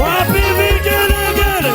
Wapi vigelegele?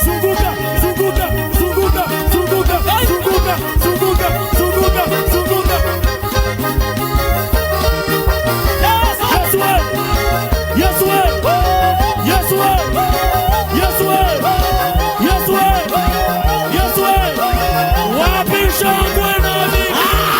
Zunguka, zunguka, zunguka, zunguka, zunguka, zunguka, zunguka, zunguka. Yesu we! Yesu we! Yesu we! Yesu we! Yesu we! Yesu we! Wapi shangwe na vigelegele?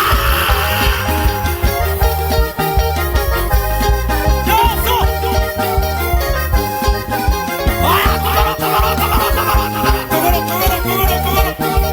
Kogoro, kogoro, kogoro, kogoro.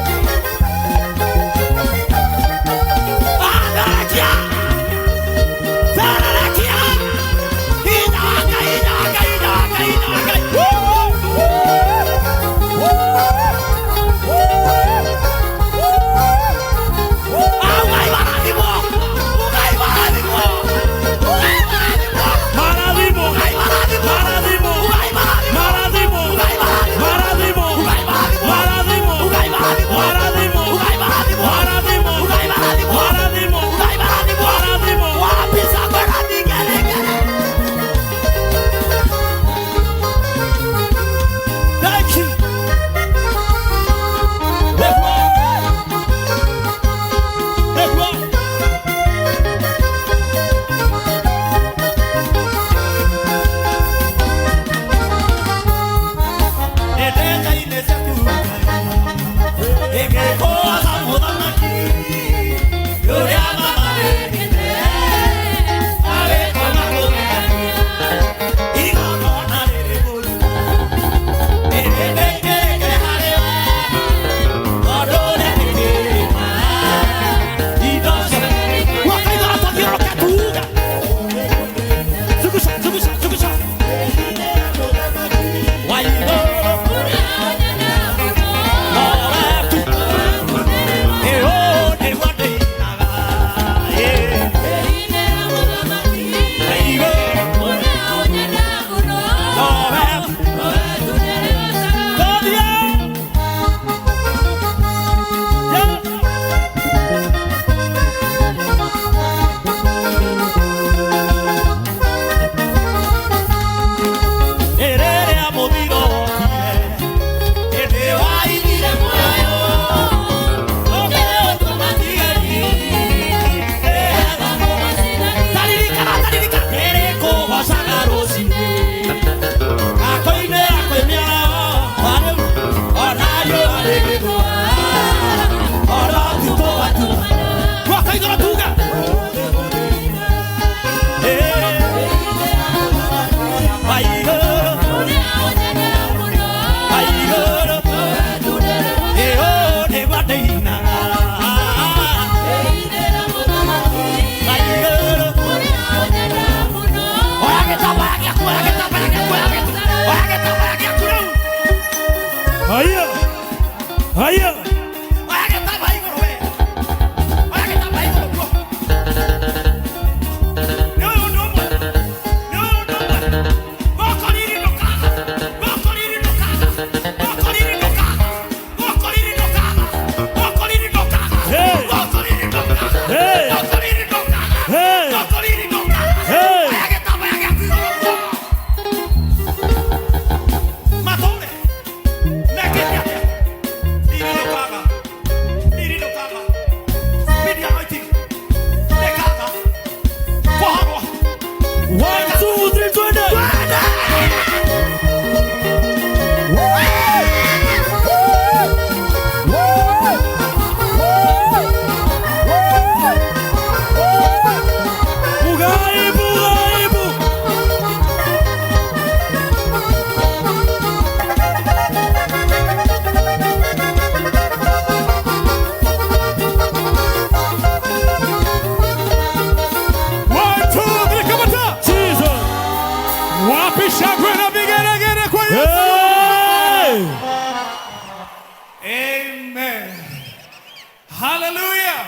Hallelujah.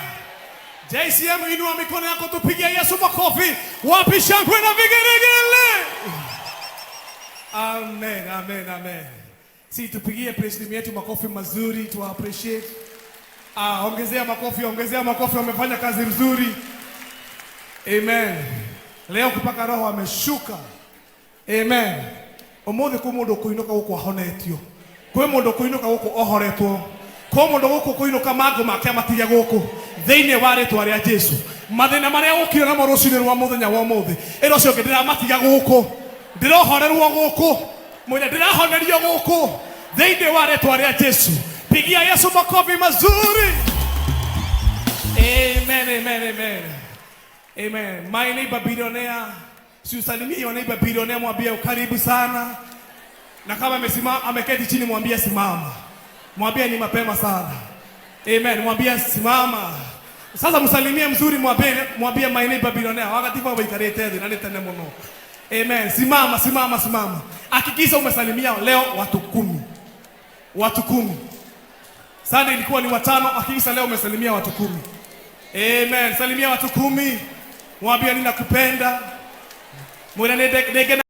JCM, inua mikono yako tupigie Yesu makofi. Wapi shangwe na vigelegele? Amen, amen, amen. Si tupigie praise team yetu makofi mazuri, tu appreciate. Ah, ongezea makofi, ongezea makofi, wamefanya kazi nzuri. Amen. Leo kupaka roho ameshuka. Amen. Umuthi kwĩ mũndũ ũkũinũka gũkũ ahonetio, kwĩ mũndũ ũkũinũka gũkũ ohoretwo, kwĩ mũndũ gũkũ ũkũinũka mangũ make amatige gũkũ thĩinĩ wa rĩtwa rĩa Jesu. Mathĩna marĩa ũkire namo rũcinĩ rwa mũthenya wa ũmũthĩ, ĩra ũcio ũngĩ, ndĩramatiga gũkũ, ndĩrohorerwo gũkũ, mwĩre ndĩrahonerio gũkũ thĩinĩ wa rĩtwa rĩa Jesu. Pigia Yesu makofi mazuri. Amen, amen, amen. Amen. My neighbor billionaire, si usalimie your neighbor billionaire, mwambie karibu sana. Na kama amesimama ameketi chini, mwambie simama. Mwambie ni mapema sana. Amen. Mwambie simama. Sasa msalimie mzuri, mwambie my neighbor billionaire, wakati wa waikarĩte thĩ na nĩ tene mũno. Amen. Simama, simama, simama. Hakikisha umesalimia leo watu 10. Watu 10. Sunday ilikuwa ni watano, hakikisha leo umesalimia watu 10. Amen. Salimia watu 10. Mwambie ninakupenda. Mwambie nĩ